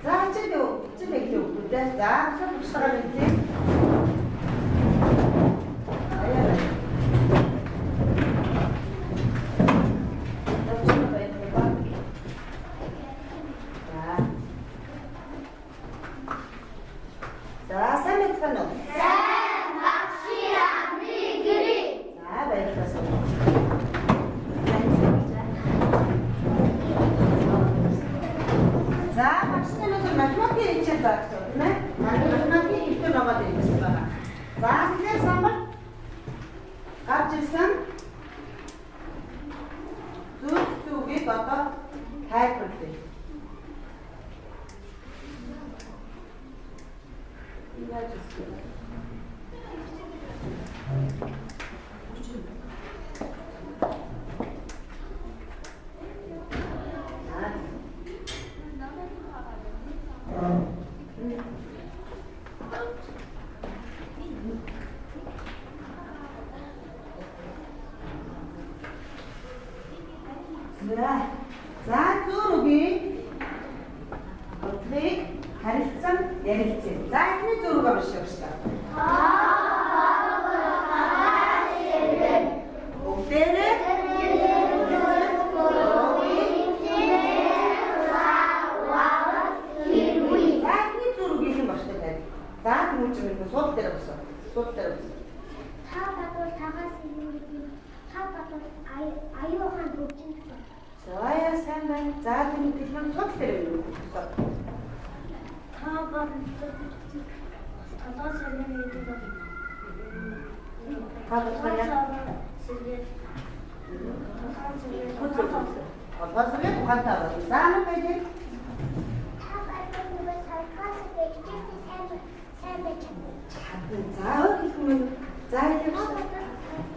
За хичээл юу? Хичээл эхлэв хүмүүстээ. За өсөж багштайгаа мэдлээ. Аяа. За. За сайн байцгаана уу? Сайн багшийн амрыг гэрээ. За баярлалаа суу. За багш нар өнөөдөр математикийн хичээл заах гэж байна тийм ээ. Математикийн хэлтэр номоод ирсэн байгаа. За тэгэхээр самбар гарч ирсэн зүг зүгийг одоо тайлбарлая. Яаж ирсэн? За. За зүүрүүгийн бодлыг харилцан ярилцъя. За эхний зүүрүүгээ уншиж уншаа. Бүгдээрээ За эхний зүүрүүгийн юм багштай байна. За хүмүүж юм сууд дээр босоо. Сууд дээр босоо. Та бодвол тагаас юу та бодвол аюу хаан хөгжин гэсэн. За яа сайн байна. За тэгвэл маань сууд дээр босоо. Та бодвол толгой сэргэн гэдэг бол Та бодвол яа? Сэргэн толгой сэргэн Толгой сэргээ ухаантай бол. За нэг байж. Та бодвол нөгөө толгой сэргэн хичээлээ сайн сайн байж чадна. За өөр хэлэх юм уу? За Та хэлэх. бодвол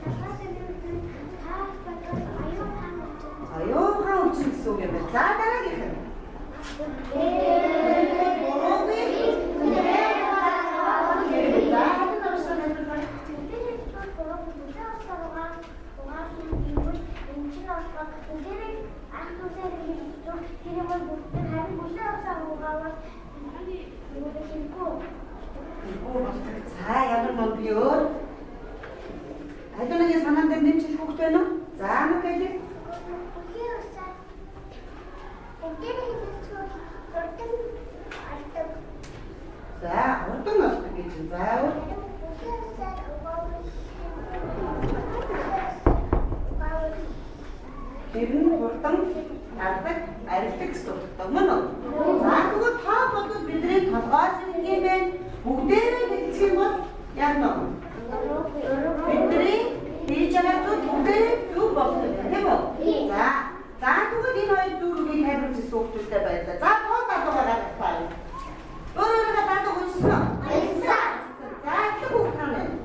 толгой сэргэн та бодвол аюу хаан хөгжин. Аюухан үчин гэсэн үг юм байна. За дараагийнх нь. Буруугийн За хатан оршин тайлбарлах. Үгүй болдог. За ямар мод би өөр. Хажуунагийн санаан дээр нэмж хэлэх хүүхэд байна уу? За нэг хэлээ. За хурдан болдог гэж. За өөр. Тэр нь хурдан ардаг, арилдаг гэсэн утгатай мөн үү? За тэгвэл та бодвол бидний толгой зэрэг юм байна. Бүгдээрээ хэлцэх юм бол яг нь бидний хийж байгаа зүйл бүгдээрээ зөв болдог тийм үү? За за тэгвэл энэ хоёр зүйлийг тайлбарлаж ирсэн хүмүүстээ баярлалаа. За тоо дадуугаа гаргах. Өөр өөрийнхөө дадууг уншсан уу? За эхлэх хүүхэд хаана байна?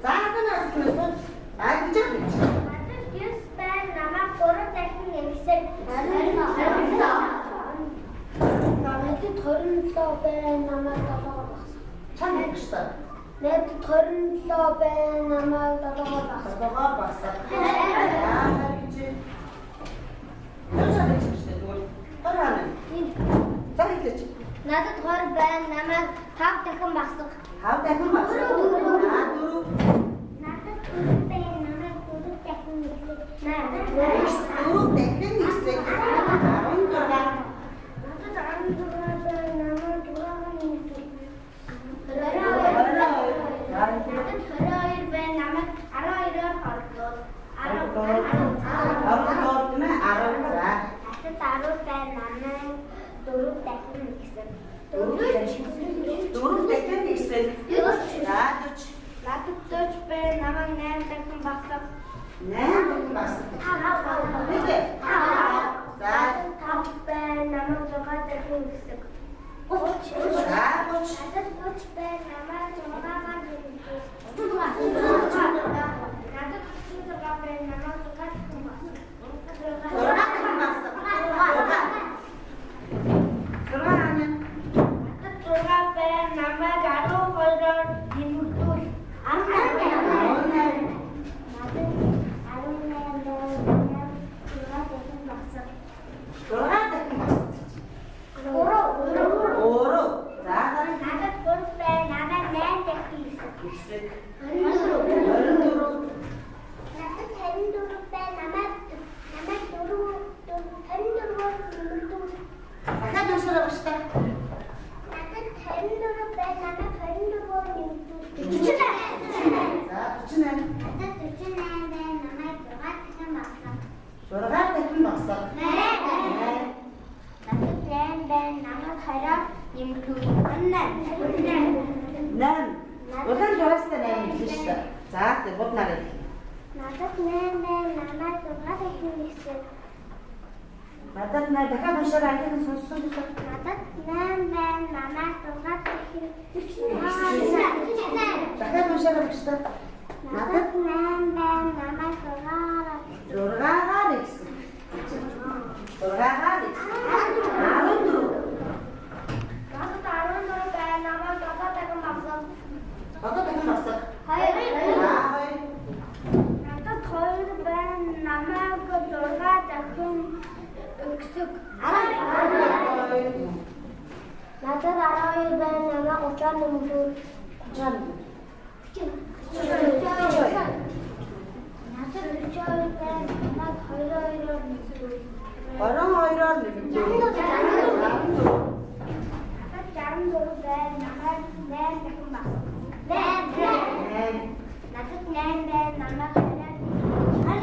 За хатанаас нь сууж. За гэж юм чи. Надад 27 байна, намайг 7-оор багсах. Чам хэлэх шүү. Надад 27 байна, намайг 7-оор багсах. Толгойгоор багсах. За гэж. Тэр шалгаж шүү дээ зүгээр. Хор хаана? За хэлээч. Надад 20 байна, намайг 5 дахин багсах. Тав дахин багсах. За дөрөв. Надад 4 байна, намайг 4 дахин нэгсэх. Дөрөв дахин нэгсэх. 16. Надад 16 байна, намайг 6 нэгсэх. 22. За Надад 22 байна, намайг 12-оор хордвол. 10 10 тийм ээ 10 за. Надад 10 байна, намайг 4 дахин нэгсэх. Дөрөв дахин нэгсэх. За 40. Надад 40 байна, намайг 8 дахин багсах. 8 дахин багсах. Хэдэ? За 5 байна, намайг 6 дахин нэгсэх. 30. за 30. Надад 30 байна, намайг 6-аар нэгсэх. Надад 36 байна, намайг 6 дахин багсах. 6 дахин багсах. 6 хаана? Надад 6 байна, намайг 12-оор нэмэгдүүл. 18. 18. Надад 18 байна, намайг 6 дахин багсах. 6 дахин багсах. 3 3 нэмэгдүү 8. 8. Улаан зураастай 8 хэлсэн шүү дээ. За, тэг буднаар хэл. Надад 8 байна. Намайг 6 дахин ихсэг. Надад 8 дахиад уншаарай ангийнхан сонссон гэсэн. Надад 8 байна. Намайг 6 дахин Дахиад уншаарай багш та. Надад 8 байна. Намайг 6-аар 6-аар ихсэн. 6-аар ихсэн. 14. Надад 14 байна. Намайг 7 дахин багасгав. Одоо дахин багасгах. 2. За, 2. Надад 2 байна. Намайг 6 дахин өксөг. 12. Надад 12 байна. Намайг 30-аар нэмэгдүүл. 30. Надад 32 байна. Намайг 22-оор нэмэгдүүл. 22-оор нэмэгдүүл. Надад 64 байна. Намайг 8 дахин багасгав. 8. 8. Надад 8 байна. Намайг 28.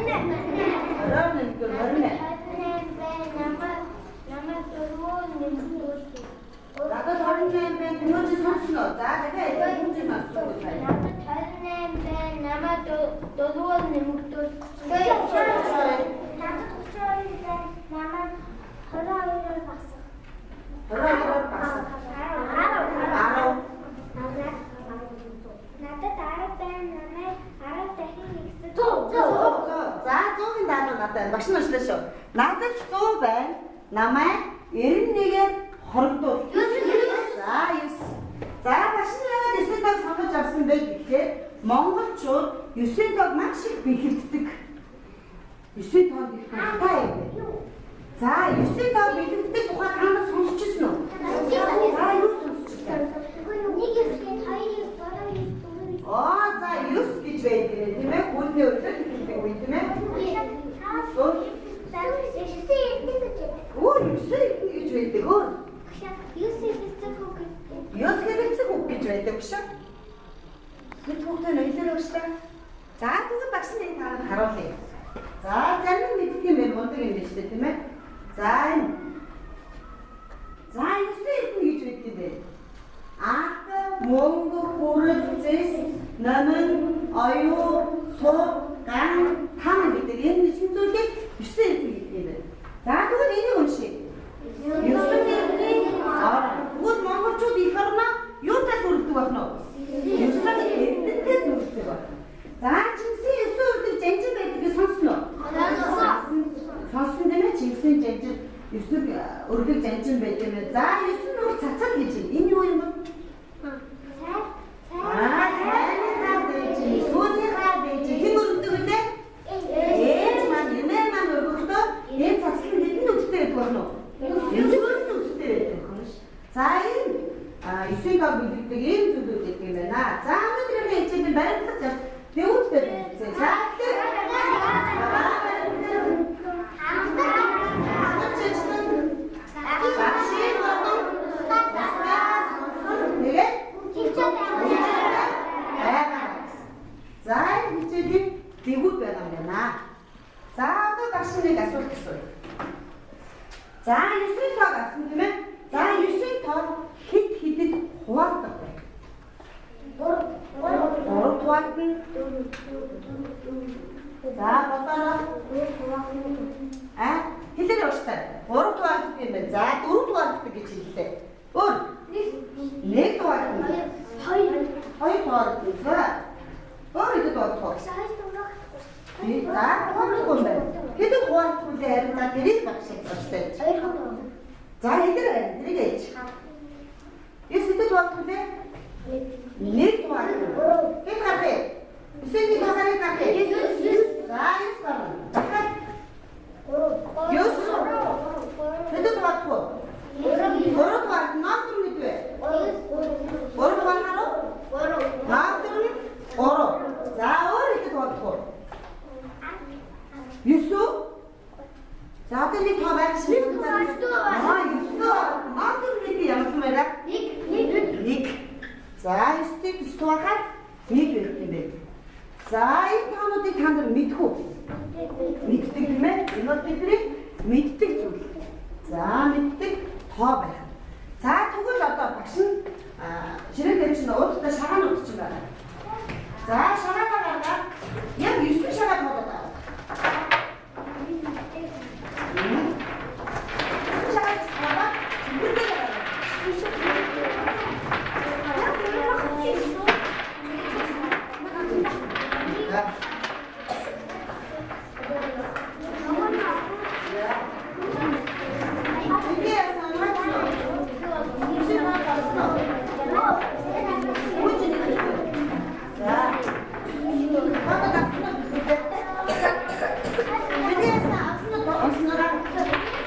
20-оор нэмэгдүүл 28. 28 байна. Намайг 4 нэмэгдүүл. Надад 28 байна. Түнөө чи сонссон уу? За, дахиад хүн чи сонссон уу сая? Надад 28 байна. Намайг 4 нэмэгдүүл. Надад 32 байна. Намайг 22-оор багасгав. 22-оор багасгах. 10. Надад 10 байна. Намайг 10 дахин ихсэх. 100. За, 100-ын дараа надад багш нь уншлаа шүү. Надад 100 байна. Намайг 91-ээр хорогдуул. За, 9. За, багш нь яагаад 9 тоог сонгож авсан бэ гэхээр монголчууд 9 тоог маш их бэлэгддэг. 9 тоонд их дуртай юм байна. За, 9 тоо бэлэгддэг тухай та нар сонсч ирсэн үү? За, юу сонсч ирсэн? 1 9 2 9 3 9 4 Аа, за 9 гэж байдаг юм тийм ээ? Гүнний өдөр хэлдэг үе тийм ээ? Өөр 9 эрдэнэ гэж байдаг өөр. 9 хэрэгцэг үг гэж байдаг биш үү? Хэд хүүхдээ нөлөөлөх биш үү? За, тэгвэл багш нь энэ таанд харуулъя. За, зарим нь мэддэг юм байна, мундаг юм байна шүү дээ, тийм ээ? За, энэ. За, 9 эрдэнэ гэж байдаг юм байна. Арт, мөнгө, хүрэл, зэс, номин, оюу, суу, ган, там гэдэг энэ нэгэн зүйлийг 9 эрдэнэ гэдэг юм байна. За, тэгвэл энийг уншъя. 9 эрдэнэ орон. Тэгвэл монголчууд их орноо юутай зүрхдэг байх нь вэ? 9 эрдэнэтэй зүрхдэг байна. За, Чингисийн 9 үрдэг жанжин байдаг гэж сонссон уу? Сонссон тийм ээ? Чингисийн жанжин 9 өргөг жанжин байдаг юм байна. За, 9 нүх цацал гэж байна. Энэ юу юм бэ? Аа, цайныхаа дэж, сүүнийхээ дэж хэн өргөдөг вэ? Ээж маань, эмээ маань өргөхдөө энэ цацал нь хэдэн нүдтэй байдаг байна уу? 9 нүдтэй байдаг байна ш. За, энэ 9 тоо бэлэгдэг ийм зүйлүүд байдаг юм байна. За, өнөөдрийн хичээлийн баримтлах зав дэвүүдтэй байна. За, тэгэхээр багшийн болон бусдаа сонсон тэгээд байгаа. За, энэ хичээлийн дэвүүд байгаа юм байна. За, одоо багш нэг асуулт асууя. За, 9 тоог авсан тийм ээ? За, 9 тоо хэд хэдэд хуваагдах вэ? 3 хуваагдана. За, бодоорой. А, хэлээрэй багштай. 3 хуваагддаг юм байна. За, 4 хуваагддаг гэж хэллээ. Өөр 1 хуваагдана. 2 хуваагдана. За, өөр хэд хуваагдах вэ? За, хуваагдахгүй юм байна. Хэдэд хуваагдах вэ харин за тэрийг багш багштай. За, хэлээрэй харин тэрийг ээж. 9 хэдэд хуваагдах вэ? 1 хуваагдана. Хэд гарах вэ? 9 нэг гарах гарах. За, 9 гарна. Дахиад 9 хэдэд хуваагдах вэ? 3 хуваагдана. Наад дөрөв хэд вэ? 3 хуваагдана уу? Наад дөрөв 3. За, өөр хэдэд хуваагдах вэ? 9 үү? За, одоо нэг тоо байх шиг. Аа, 9. Наад дөрөв хэд ямар юм байна? 1. За, 9-ийг 9 хуваахаар 1 байх юм байна. За, энэ тоонуудыг та нар мэдэх үү? Мэддэг тийм ээ? Энэ бол бидний мэддэг зүйл. За, мэддэг тоо байх. За тэгвэл одоо багш нь ширээн дээр чинь уудтай шагаанууд чинь байна. За шагаагаа гаргаад яг 9 шагаа тоолоод байгаа. 9 шагаа тоолоод зүгээрээ гаргаад. За. Ингээ яасан вэ? 9 шагаа гарсан уу? Үгүй нэг. За. Одоо давтна бисээ. Миний яасан авсан уу? Авсан уу?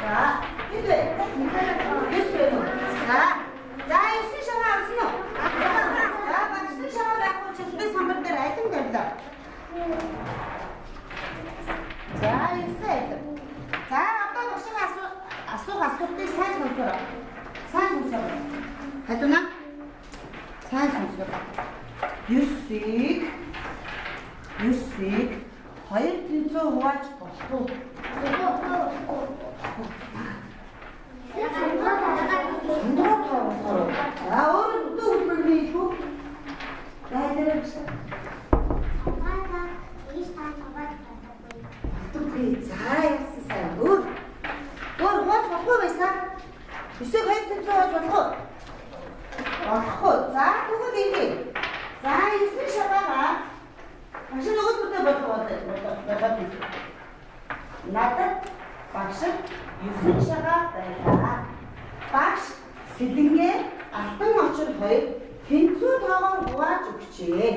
За. Хэд вэ? 9 вэ? За. За 9 шагаа авсан уу? За багшны шагаа байхгүй учраас би самбар дээр алим тавилаа. За 9 алим. За одоо багшийн асуух асуултыг сайн сонсороо. Сайн сонсороо. Хадуна. Сайн сонсороо. 9-ийг 9-ийг 2 тэнцүү хувааж болох уу? Сандгаа тоогоор. За өөр өдөө өгмөр хэлэх үү? За хэлээрэй биш. Болдоггүй. За яасан сайн. Өөр. Өөр хувааж болох уу байсан? 9-ийг 2 тэнцүү хувааж болох уу? Болохгүй. За тэгвэл ингэ. За 9 шагаараа багш нөгөө түрдээ бодох болоод надад багш 9 шагаа байлаа. Багш сэлэнгээ алтан очир 2 тэнцүү тоогоор хувааж өгчээ.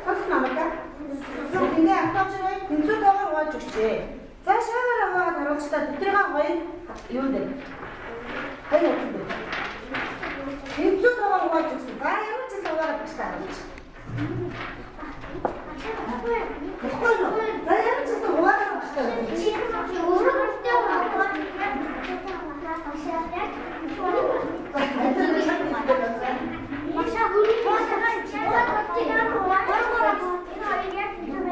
Сонсон намайг. Сэлэнгээ алтан очир 2 тэнцүү тоогоор хувааж өгчээ. За шаагаараа хуваагаад харуулчлаа. Тэднийг хоёр юу вэ? Хоёр явсан бэ? Тэнцүү тоогоор хувааж өгсөн. За ямар ч гэсэн хуваагаад багштай харуулчих. Тэгэхгүй юу? За ямар ч гэсэн хуваагаад багштай харуулчих.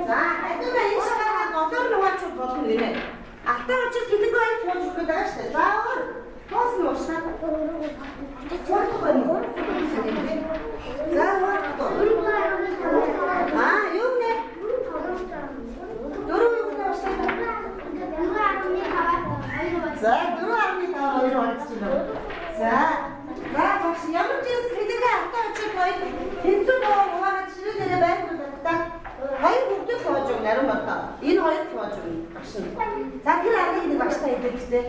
За хадууна энэ шагаараа долоор нь хувааж болно гинэ. Алтан очир сэлэнгээ хоёр хувааж өгөх гэдэг байгаа шүү дээ. За өөр тоос нь уушнаа. Хуваах байна уу? За хуваах. Аа юу нэ? Дөрөв юу гэнэ уушнаа. За 4.5 хоёр хуваагдчихлаа. За за багш ямар ч юм сэлэнгээ алтан очир хоёр тэнцүү тоогоор хуваагаад ширээ дээрээ байрлуулаад та. Хоёр хүүхдүүд хувааж өгнө ариун бодоо. Энэ хоёр хувааж өгнө багш нь. За тэр аргыг нэг багштай хэлээ гэжээ.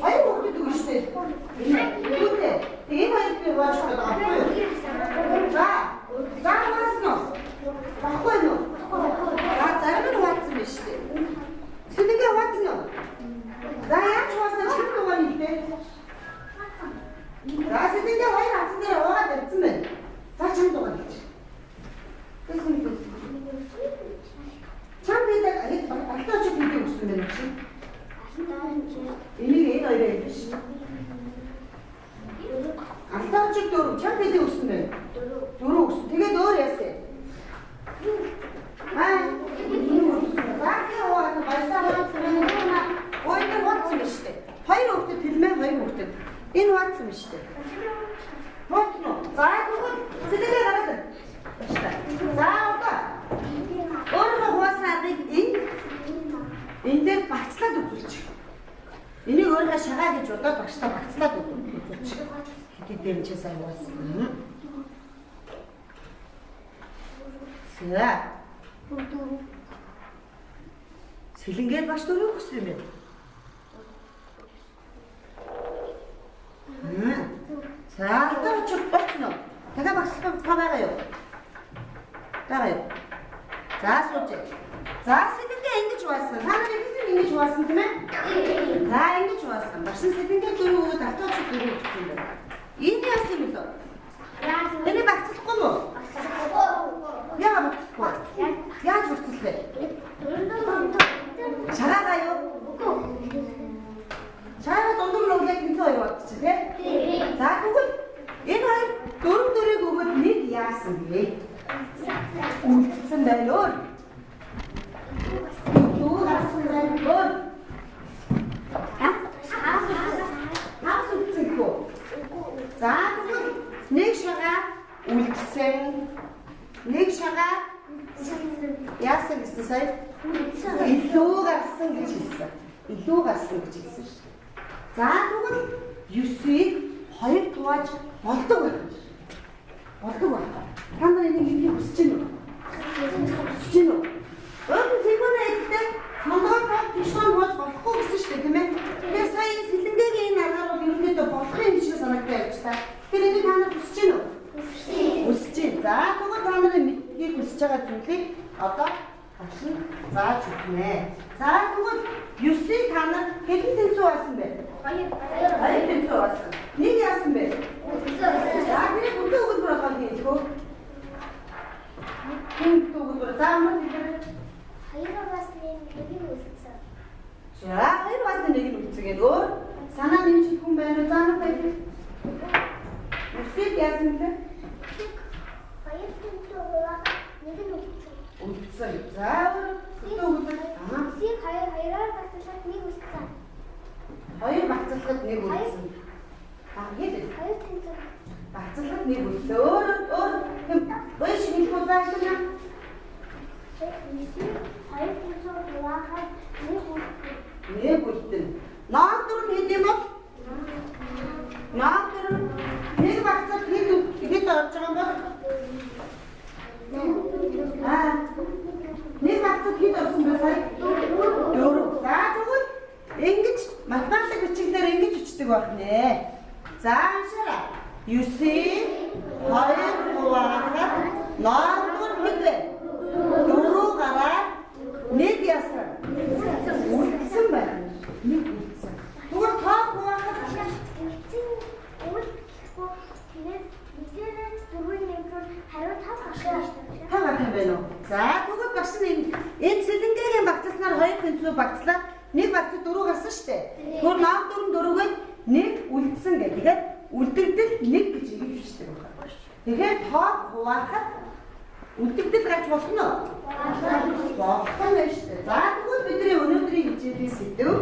Хоёр хүүхдүүд өгнө шүү дээ. Энэ үүтэй. Тэгээ энэ хоёрыг би хувааж өгөх гэдэг байхгүй юу? За. За хуваасан уу? Баггүй юу? За зарим нь хуваацсан байна шүү дээ. Сэлэнгээ хуваацсан уу? За яаж хуваасан чам дугаар хэлээ. За сэлэнгээ хоёр хавцан дээр хуваагаад тавьсан байна. За чам дугаар хэлчих. Тэсэн тэсэн. Чам бид алтан очир хэдий өгсөн бэ чи? Энийг энэ хоёроо хэлнэ ш. Алтан очир 4 чам хэдий өгсөн бэ? 4 өгсөн. Тэгээд өөр яасан? Аа. За тий хуваад баясаа хуваацсан байна. Ой энэ хуваацсан байна шүү дээ. Хоёр хүүхдэд хэлмээ хоёр хүүхдэд. Энэ хуваацсан байна шүү дээ. Хуваацсан уу? За тэгвэл сэлгээ гараад ир. За одоо өөрийнхөө хуваасан аргыг энэ дээр багцлаад үзүүлчих. Энийг өөрийнхөө шагаа гэж бодоод багштай багцлаад үзүүлчих. Хэдий дээр нь чи сайн хуваасан. За. Сэлэнгээд багш дөрөв өгсөн юм байна. За алтан очир болчихно. Дахиад багцлах та байгаа юу? Байгаа юу? За сууж. За сэлэнгээ ингэж хуваасан. Та нар энийг ингэж хуваасан тийм ээ? За ингэж хуваасан. Багш нь сэлэнгээ дөрөв өгөөд алтан очир дөрөв өгсөн юм байна. Энэ яасан юм бэлээ? Тэний багцлахгүй мó? Яагаад багцлахгүй? Яаж багцлах вэ? Шагаагаа юу? Шагаа дундуур нь өглөө тэнцүү хоёр бодчих тий? За тэгвэл энэ хоёр дөрөв дөрийг өгөөд нэг яасан бэ? Үлдсэн байна өөр. Дүү гарсан байна өөр. Үлдсэн. Нэг шагаа яасан гэсэн сая? Илүү гарсан гэж хэлсэн. Илүү гарсан гэж хэлсэн шүү. За тэгвэл 9-ийг 2 хувааж болдог байх. Болдог байх. Та нар энийг хийхийг хүсэж байна уу? Хүсэж байна уу? Өөр зэгвэрэ эдэлтэй сондгоор тав тийшээ хувааж болохгүй гэсэн шүү дээ, тийм ээ? Тэгэхээр сая энэ сэлэнгээгийн энэ аргаар бол ерөнхийдөө болох юм шиг санагдаа явж та. Тэгэхээр энийг та нар хүсэж байна уу? Хүсэж байна. За тэгвэл та нарын мэдгийг хүсэж байгаа зүйлийг одоо багш нь зааж өгнө. За тэгвэл 9-ийг та нар хэдэн тэнцүү байсан бэ? 2 тэнцүү байсан. Нэг яасан бэ? За тэрийг бүтэн өгөлбөр болгоод хийх үү? Бүтэн өгөлбөр. За ямар хэлбэр? 2-аас нэг нь үлдсэн. За 2-аас нэг нь үлдсэн гэдэг өөр санаа нэмж хүн байна уу? За нар баяр. 9-ийг яасан бэ? 2 тэнцүү хуваахад нэг нь үлдсэн. Үлдсэн. За өөр бүтэн өгөлбөр. Аа. 9-ийг 2-оор багцлахад нэг үлдсэн. 2 багцлахад нэг үлдсэн. Аа хэд? 2 тэнцүү. Багцлахад нэг үлдсэн. Өөр өөр баяр шиг хэлэх үү зааш нь? 9-ийг 2 тэнцүү хуваахад нэг үлдсэн. Нэг үлдэн. Ноог дөрөв хэд юм бол? Ноог дөрөв нэг багцлах хэд хэд орж байгаа юм бол? Аа. Нэг багцлах хэд орсон бэ сая? 4. За тэгвэл ингэж математик бичиглээр ингэж бичдэг байх нэ. За аншаарай. 9-ийг 2 хуваахад ноог дөрөв хэд вэ? 4 гараад нэг яасан? Үлдсэн байна. Нэг үлдсэн. Тэгвэл тоо хуваахад Үлдсэн үл гэхгүй тэгээд нэгээрээ дөрвөн нэмрүүл хариу 5 гарах юм шүү. 5 гарах юм байна уу? За тэгвэл багш нь энэ сэлэнгээгийн багцласнаар 2 тэнцүү багцлаа. Нэг багцад 4 гарсан шүү дээ. Тэгвэл ноог дөрөв дөрөвгээд нэг үлдсэн гэх. Тэгэхээр үлдэгдэл 1 гэж ингэж бичдэг байна. Тэгэхээр тоо хуваахад үлдэгдэл гарч болох нь уу? Болох нь байна шүү дээ. За тэгвэл бидний өнөөдрийн хичээлийн сэдэв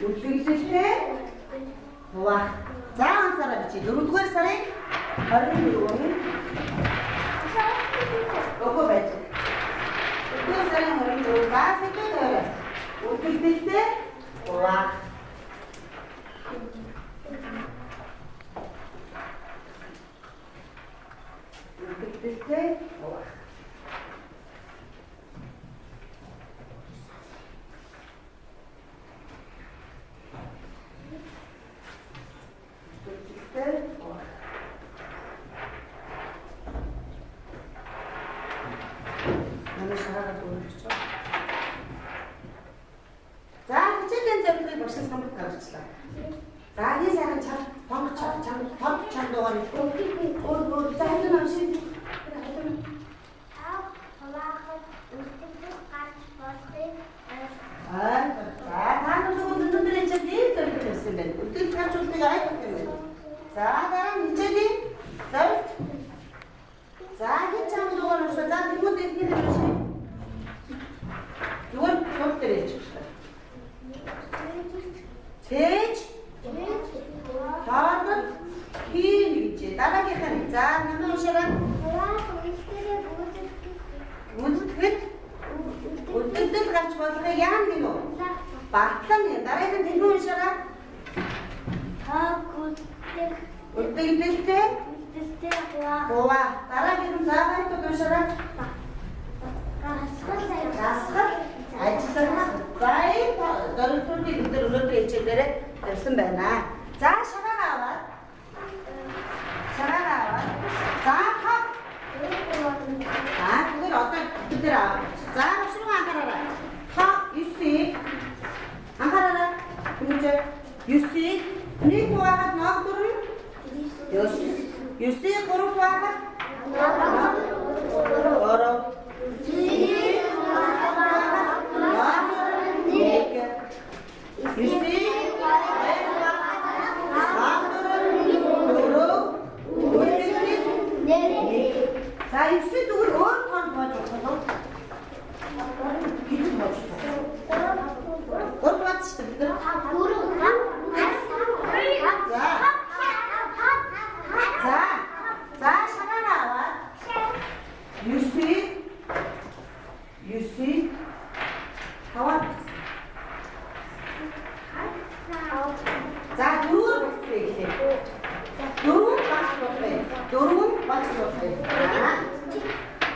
үлдэгдэлтэй хуваах. За анзаараа бичиж. 4-р сарын 24-нд өгөө байж. 4-р сарын 24 за сэдэв тавиарай. Үлдэгдэлтэй хуваах. Үлдэгдэлтэй хуваах. Үлдэгдэлтэй хуваах. Манай шараагаар өөрчилж байгаа. За хичээлийн зорилгыг багш нь самбарт гаргачлаа. За энэ сайхан чам тонг чам чам тод чам дуугаар хэлэхгүй. Өөр өөр за хажуу нь уншия. Тэр хажуу нь. 5 хуваахад үлдэгдэл гарч болохыг Аа за та нар тэгвэл өнөөдөр хичээлийн зорилго тавьсан байна. Үлдэгдэл гарч болохыг ойлгох юм байна. За дараа нь хичээлийн зорилт. За хэн чам дуугаар уншаа. За тэнгууд эдний дээр уншия. Зүгээр сул дээр хэлчих шээ. Цээж тоонор хийн гэж. Дараагийнх нь за намайг уншаарай. Хуваах үйлдэлээ гүйцэтгэх Гүйцэтгэхэд үлдэгдэл гарч болохыг яана гэнэ үү? Батлан гэнэ. Дараагийнх нь тэнгуү уншаарай. Тоо гүйцэтгэх Үлдэгдэлтэй үлдэлтэй хуваах хуваа. Дараагийнх нь за баяртууд уншаарай. гасгал Дасгал ажиллах. За энэ зорилтуудыг бид нар өнөөдөр хичээлээрээ тавьсан байна. За шагаагаа аваад. Шагаагаа аваад. За та. За тэгэхээр одоо бид нар аваад. За багш руу анхаараарай. Та 9-ийг анхаараарай. Түнжээ 9-ийг 1 хуваахад ноог 4 9. 9-ийг 3 хуваахад 3. 1. 9-ийг 2 хуваахад ноог 4 4 үлдэгдэл 1. За 9-ийг зүгээр өөр тоон хувааж болох уу? Хэдэн хувааж болох вэ? 3 хувааж шүү дээ бид нар. За. За. За шагаараа аваад. Дөрвөн багц суулгая.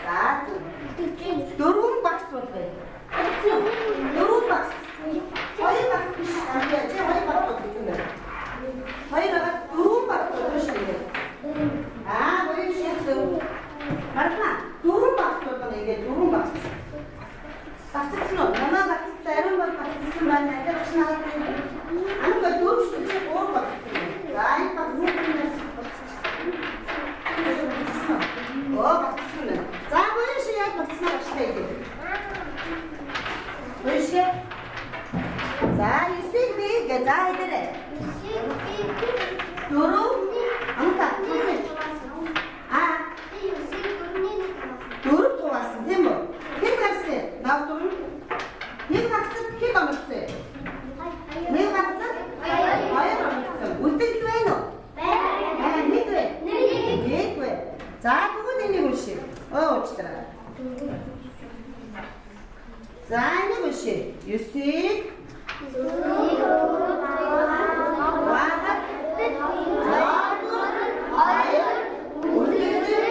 За зөв. Дөрвөн багц суулгая. Дөрвөн багц. Хоёр багц биш. Чи хоёр багц суулгасан байна. Хоёр багц дөрвөн багц суулгана шүү дээ. Аа, хоёр шиг зөв. Мархаа, дөрвөн багц суулгана ингээд дөрвөн багц. Багцсан уу? Манай багцтай ариун баг багцсан байна. Тэр багш нараа. Анука дөрөв шүү дээ. Гурав багцсан. За, энэ багц нүгнээс багцсан. Оо, багцсан байна. За, буян шиг яг багцснаа багшлаа гэдэг. Буян шиг. За, 9-ийг би гэ за хэдэрэ. Дөрөв. Анука, аа, дөрөв хуваасан тийм үү? Хэд гарсан? Нав дөрөв. Нэг багцад хэд оногдсон? Нэг багцад хоёр оногдсон. Үлдэгдэл байна уу? Аа, нэг вэ? Нэг вэ. За, тэгвэл энийг уншъя. Өө, уучлаарай. За, энийг уншъя. 9-ийг хуваагаад хоёр үлдэгдэл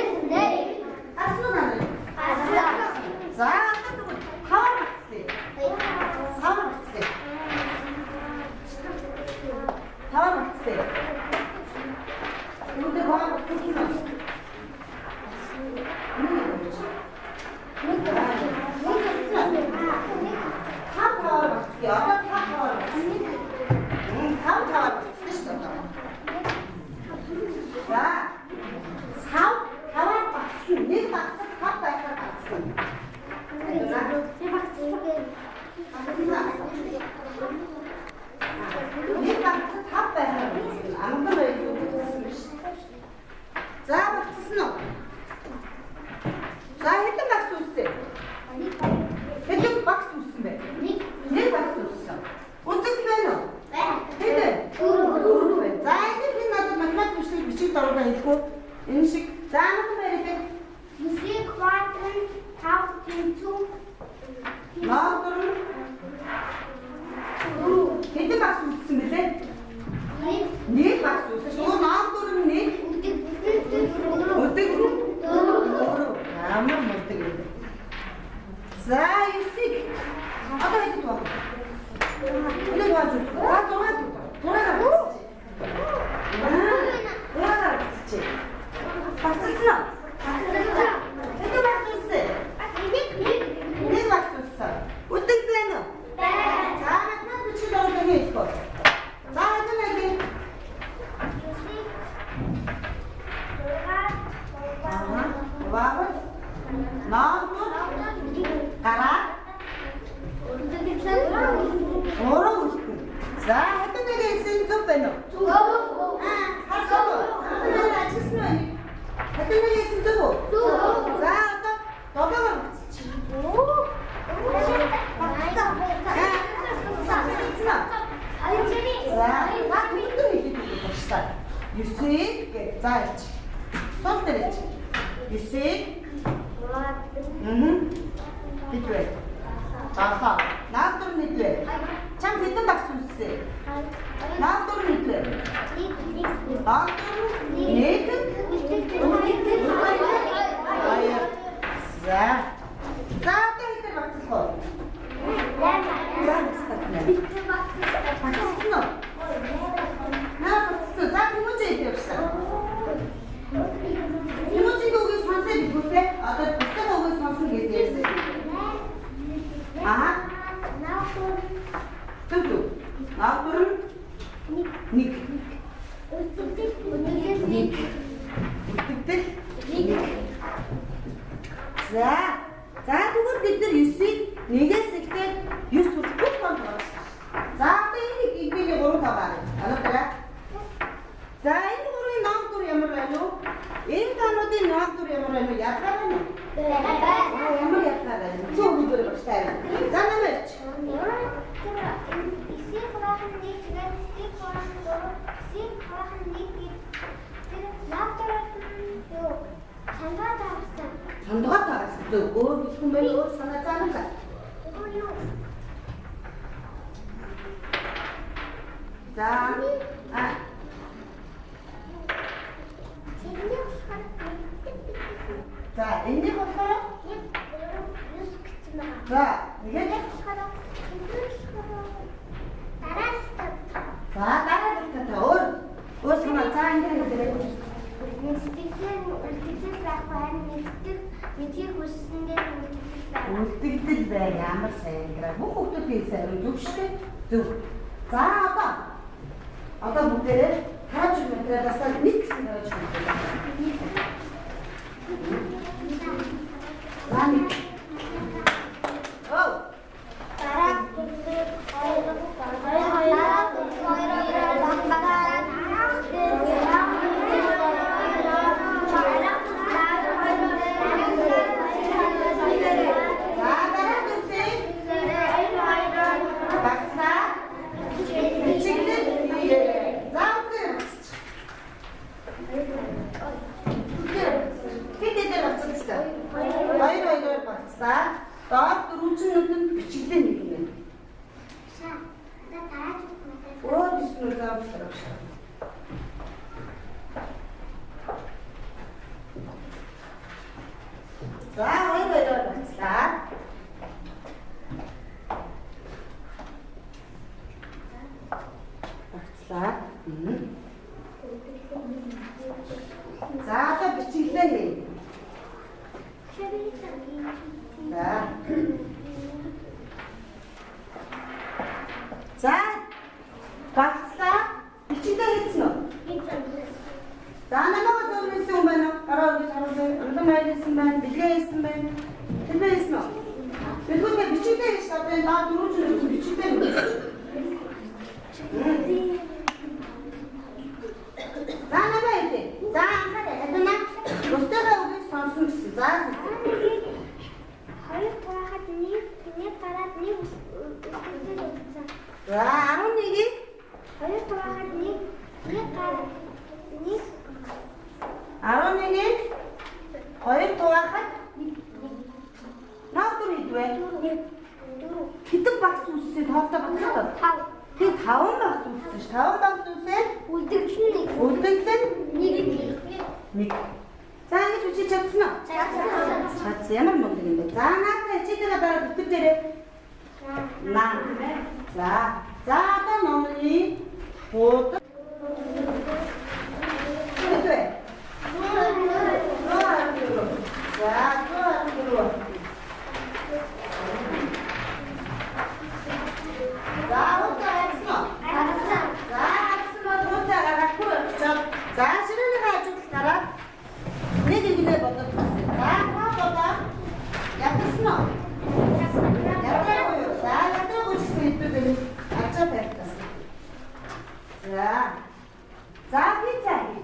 гарсан уу наа? За, одоо тэгвэл таваар багцлаа. Таваар багцлаа. Таваар багцлаа. Үүндээ таваар багцсан уу? Тав таваар багцлаа. Одоо тав таваар багцлаа. Тав таваар багцлаа шүү дээ. За, тав таваар багцсан. Нэг багцад тав байхаар багцсан. За, нэг багцад тав байхаар багцсан. Амархан байж үзсэн биш. За, багцсан уу? За, хэдэн багц үүссэн? Хэдэн багц үүссэн бэ? Нэг багц үүссэн. Үлдэгдэл байна уу? Хэд вэ? Дөрөв байна. За, энэ хэн надад математик бичлэг бичиг дөрөвөө хэлэх үү? Энэ шиг. За, амархан барилаа. Ноо дөрөв. Хэдэн багц үүссэн бэлээ? Нэг багц үүссэн. Шүү ноо дөрөв нэг. Үлдэгдэл дөрөв. Ямар мөрдөг юм бэ? За, 9-ийг одоо хэд тоо? Энийг хувааж үз. За, 6 6 6 багцчих. Багцсан уу? Хэдэн багц үүссэн? Нэг багц үүссэн. Үлдэгдэл байна уу? За, математик бичиг дөрөв хэлэх үү? За, хэдэн нэг? Аа, хуваагаад ноо гараа гурав үлдэнэ. За, хэдэн нэг хэлсэн зөв байна уу? Аа, харсан уу? Анхаарал ажилласан уу? Хэдэн нэг хэлсэн зөв үү? За, одоо долоогоор багцчих. За, за бүгд хэлээд өгөх багштай. 9-ийг гэ за хэлж. Сул дээр хэлж. 9-ийг хэд вэ? Долоо. Наад дөрөв хэд вэ? Чам хэдэн багц үүссэн? Наад дөрөв хэд вэ? Наад дөрөв нэг хоёр. За. За, одоо хэдэн багцлах вэ? За, багцлах нэ. Багцсан уу? Наа багцсан. За, хүмүүжээ хэлэх явчлаа. Хүмүүжийн үгийг сонсоо бигүүтэй. Одоо бусдын үгийг сонсон гэж ярьсан. Аа. Зөв зөв. Наад дөрөв нэг. Нэг. Үлдэгдэл нэг. За. За, тэгвэл бид нар 9-ийг нэгээс эхлээд 9 хүртэл бүх тоонд оруулах. За, одоо энэ игмийн 3 тоо байна. Ануудаа. За, энэ гурвын ном дүр ямар байна вэ? Энэ тоонуудын ном дүр ямар байна вэ? Ялгаа байна уу? Аа, ямар ялгаа байна вэ? Зөв өгүүлбэр багштай байна. За, намайг. Цондгоо таарсан. Зөв. Өөр хэлэх юм байна? Өөр санаа заана. За. Аа. За, энэний болохоор 1 3 9 гэсэн байна. За, тэгээд Дараа за дараа та өөр өөр санаа за ингэ хэлээрэй. Нэгтгэл үлдэгдэл байхгүй харин нэгтгэх мэдхийг хүссэндээ үлдэгдэл байна. Үлдэгдэл байна. Ямар сайн гэрээ. Бүх хүүхдүүд хийсэн хариу зөв шүү дээ. Зөв. За одоо бүгдээрээ тааж материалаас нэг гэсэн тааж материал. За нэг. Оо. Дараа дүрсээ хоёр хоёр хоёр хоёр За дараа дүрсээ багцаа. Бичиглэл хийгээрэй. За үгүй. Хэд хэдээр багцсан гэсэн? Хоёр хоёроор багцлаа. Доор дөрвөлжин нүдэнд бичиглээ нэг юм. Өөр гэсэн үү заавал шүү. За хоёр хоёроор багцлаа. Багцлаа. За одоо бичиглээ хий. За. За багцлаа. Бичиглээ хийсэн үү? За намайг зөвлөсөн хүн байна уу? Гараа өргөж харуулъя. Улам айлсан байна, бэлгээ хийсэн байна. Тэр хийсэн үү? Тэгвэл бичиглээ хийж одоо энэ даа дөрөв жил бичиглээ юм. За намайг хэлээ. За анхаарай. Хадана. Бусдынхаа үгийг сонсон гэсэн. За сонсон. Хоёр тураахад нэг нэг гараад нэг үлдэгдэл үлдсэн. За 11-ийг Хоёр тураахад нэг нэг гараад нэг 11-ийг хоёр тугаахад наад дүр хэд вэ? нэг дөрөв Хэдэн багц үүссэн тоолтой багцаа? тав Тэг 5 багц үүссэн ш. 5 багц үүсээд үлдэгдэл нэг үлдэгдэл нэг нэг. За ингэж бичиж чадсан уу? Чадсан. Ямар мундаг юм бэ? За наадах хичээлээ дараа битэр дээрээ наа. За. За одоо номны хууд хэд вэ? 114. За 114. За хуудаа хайсан уу? За хайсан бол хуудаа гаргахгүй явчихад. За ширээнийхээ хажууд гараад нэг нэгнээ бодож үзье. За та бодоо ятарсан уу? Ядраагүй юу? За ядраагүй ч гэсэн хэдүүд нэг ажаа тавьтаас. За. За пицца хий.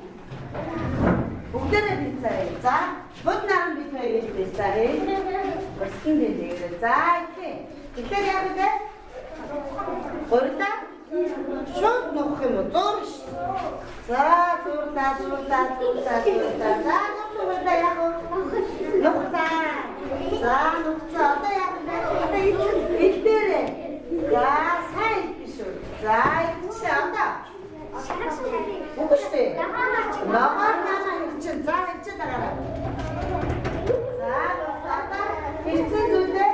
Бүгдээрээ пицца хий. За бод наран бид хоёрын пицца хий. Бусдын дээр. За ихээ. Тэгэхээр яах вэ? Гурилаа шууд нухах юм уу? Зур ш. За зурлаа, зурлаа, зурлаа, зурлаа. За зурлаа яах вэ? Нухлаа. За нухцаа. Одоо яах вэ? Одоо илдээрээ. За сайн идэх шүү. За идчихээ одоо. Үгүй шүү дээ. Ногоон наамаа хэрчин. За хэрчин дагаарай. За одоо хэрсэн зүйлээ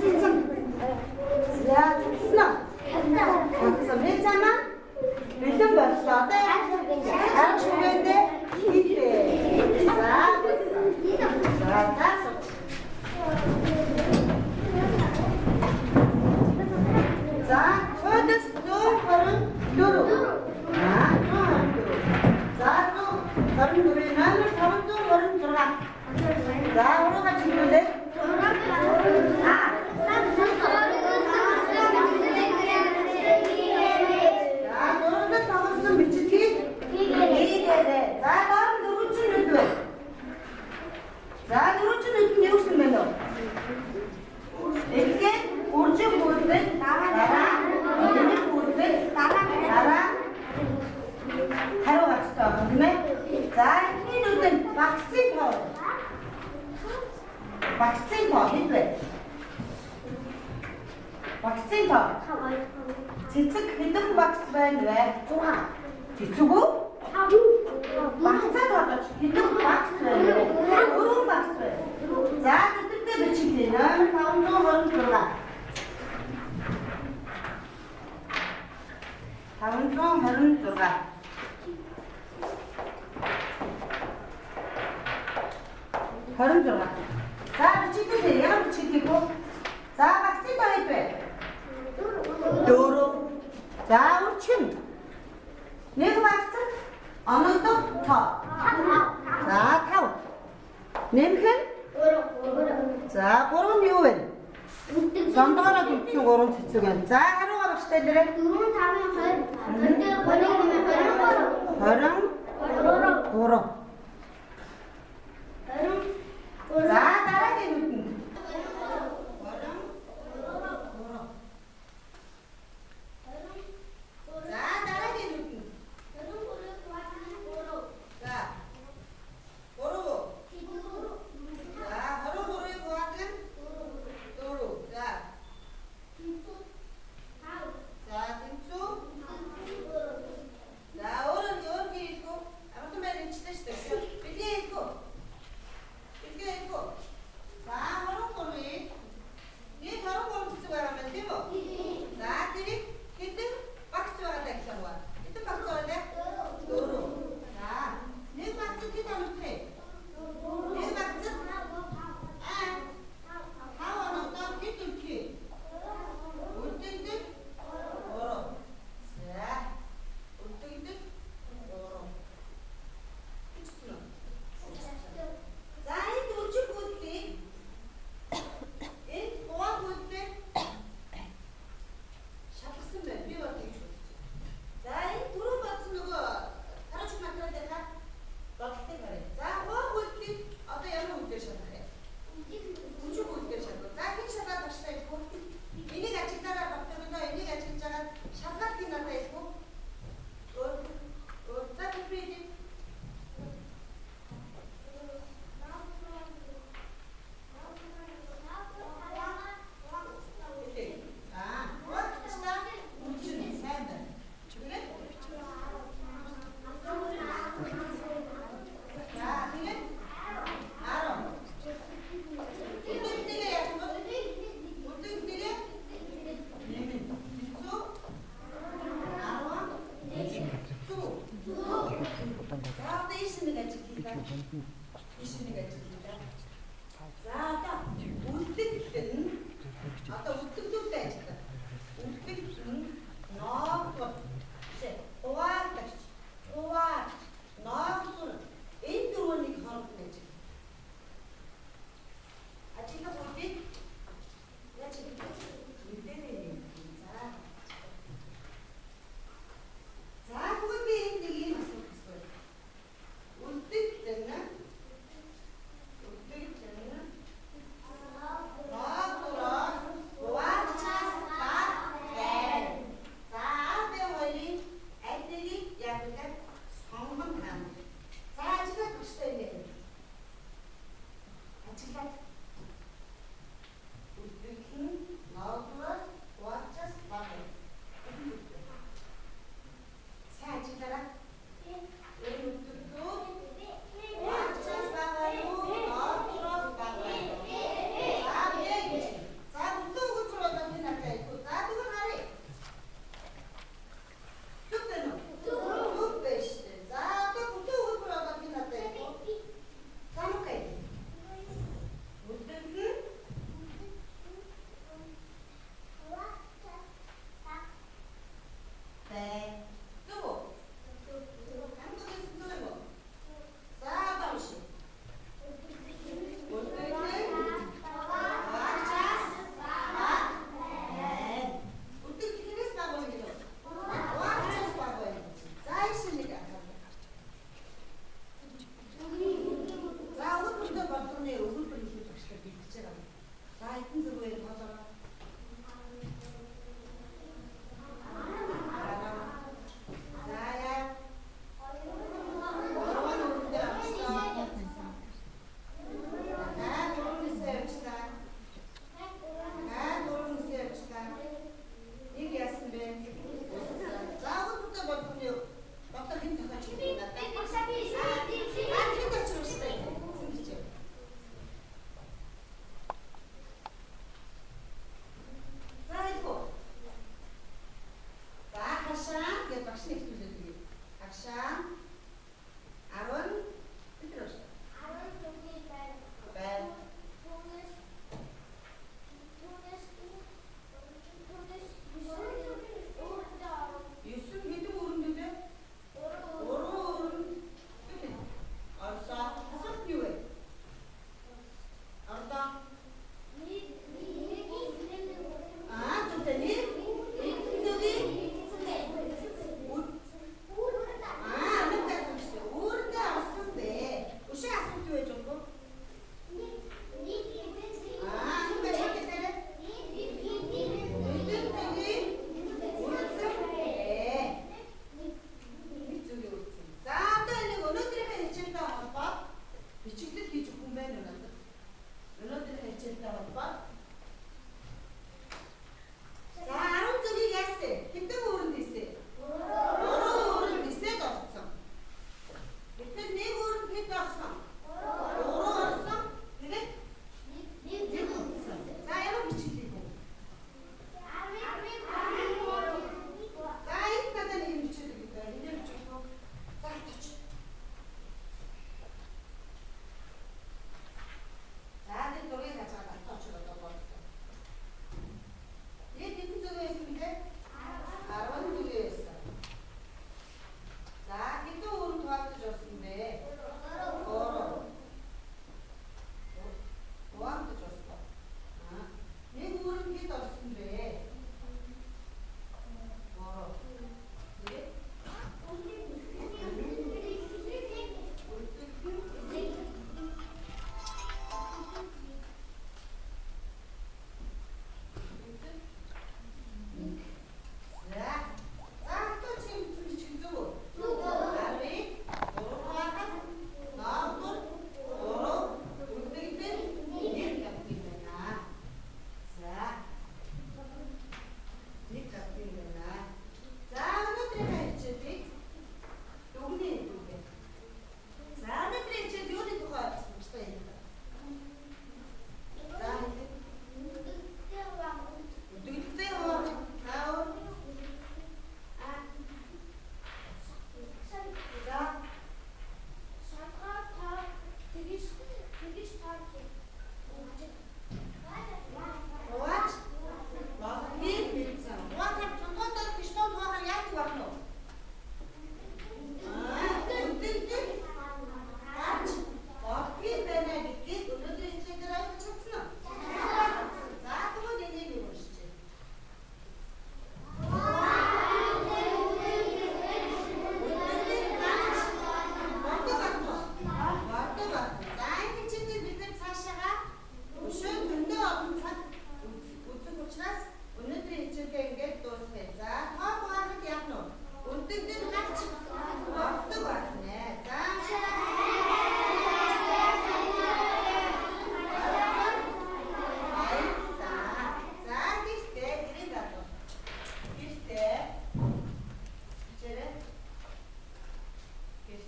цэцэн. За цэцсэн үү? Цэцсэн. Би замаа бэлэн боллоо. Одоо яах вэ? Арга шүгэндээ хийлээ. За за за сууч. За хуудас 124. Аа 124. За 124-ийн номер 526. За урууга чиглүүлээ. Аа. За зурагт тоглосон бичгийг хийгээрэй. За доор нь дөрвөлжин нүд байна. За дөрвөлжин нүд нь юу гэсэн бэ нөө? Эхлээд үржих бүрдэл дараа нэмэх бүрдэл дараа хариу гарах хэрэгтэй байна тийм ээ. За эхний нүд нь багцын тоо. Багцын тоо хэд вэ? Багцын тоо. Цэцэг хэдэн багц байна вэ? 6. Цэцэг үү? Багцаа тоодож хэдэн багц байна вэ? 4 126. 26. За бичигдээ ямар бичиг хийх вэ? За багцын тоо хэд вэ? 4. За үрчин. Нэг багцад оногдох тоо. За 5. Нэмэх нь? За 3 нь юу вэ? Сондоороо дүүцсэн 3 цэцэг байна. За хариугаар багштай нэрээ. 4 5 20 20 3 23. За дараагийн нүдэнд. 23. За дараагийн нүдэнд. За 3. За 23-ыг хуваадаг нь 4. За. За тэнцүү. За өөрөө өөр хэлэх үү? Амархан байр эмчлээ шүү дээ. Бэлгээ хэлэх үү? Бэлгээ хэлэх үү? За 23-ыг нэг 23 цэцэг байгаа юм тийм үү? За тэрийг хэдэн багц байгаа даа гэх юм уу? Хэдэн багц байгаа вэ? 4. За нэг багцад хэд оногдох вэ? Нэг багцад 5 оногдоод хэд үлдэх вэ? Үлдэгдэх 3. За үлдэгдэх 3. Бичсэн үү? За энд үлжих үйлдэлийг энд хуваах үйлдэлээр шалгасан байна. Би бол тэгж бодож байна. За энэ түрүү бодсон нөгөө тарач материалынхаа бодлтыг харъя. За хуваах үйлдэлийг одоо ямар үйлдэлээр шалгах вэ? Үлжих үйлдэлээр шалгах. За хэн шалгаад багштай хэлэх үү? Энийг ажиглаараа боддог энийг ажиллаж байгаа шалгаад хэн надад хэлэх үү? Өөр өөр за би хэлье. Хэлье. Аа, хуваагдчихлаа. Үлжин сайн байна. Тэгээд за тэгээд 10. Үлдэгдэлээ яах юм бол? Үлдэгдэлээ нэмэн. Тэнцүү 10. Зүг. За одоо ийш нэг ажил хийе. Ийш нэг ажил хийе. За одоо үлдэгдэл нь одоо үлдэгдүүлтэй ажиллаа. Үлдэгдэл нь ноогдвол биш хуваагдагч, хуваагч, ноогдвол энэ дөрвөнийг хооронд нь ажил. Ажиглах үйлдэл яаж хийх вэ? Нэгдээрээ нэг. За. За тэгвэл би энд нэг ийм асуулт асууя. Үлдэгдэл нь ноогдволоос хуваагчаас бага байна. За А Б хоёрын аль нэгийг яг вэ? Сонгон таана. За ажиглаад багштай ингэ. Ажиглаад. Үлдэгдэл нь ноогдволоос хуваагчаас бага байна. Сайн ажиглаарай. Энэ үлдэгдэл хуваагчаас бага байна уу? Ноогдволоос бага байна уу? За бэ гэж. За бүтэн өгүүлбэр болоод би надад хэлэхгүй. За тэгвэл харъя. Зүг байна уу? Зүг байна шүү дээ. За одоо бүтэн өгүүлбэр болоод би надад хэлэхгүй. За окей. Үлдэгдэл нь бай. Зүг үү? Хамт хэлсэн зүг юм уу? За одоо уншия. Үлдэгдэл хуваагчаас бага байна. Үлдэгдэл хэнээс бага байна гэдэг үү? Хуваагчаас бага байна. За ийш нэг асуулт. За өгүүлбэртэй бодлогын өгүүлбэр хэлэх багшлаар бэлдэж байгаа юм. За хэдэн зүг вэ тоолоорой. За яа. Гурван үгтэй очлоо. Дахиад дөрөв нисээ явчлаа. Дахиад дөрөв нисээ явчлаа. Нэг яасан бэ? За өгүүлбэртэй бодлогын бодлого хэн зохиож өгөх вэ надад? За тэнд очих юм шүү дээ. Тэнд очив. За хэлэх үү? За хашаа гэж багш нэг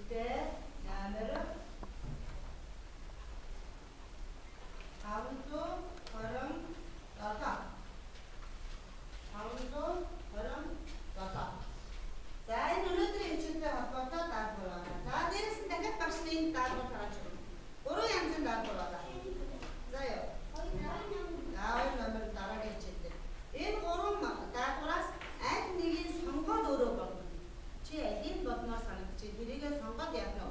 Хичээлтэй номер 527. 527. За, энэ өнөөдрийн хичээлтэй холбоотой даалгавар байна. За, дээрээс нь дахиад багшны энэ даалгавар гаргаж ирнэ. Гурван янзын даалгавар байна. За юу. За, хоёр номер дараагийн хичээл дээр. Энэ гурван даалгавраас аль нэгийг сонгоод өөрөө бодно. Чи алийг бодмоор санагдчих. Тэрийгээ сонгоод яах нь вэ?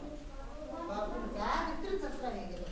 Бодно. За, нэвтрэн засраа хийгээ.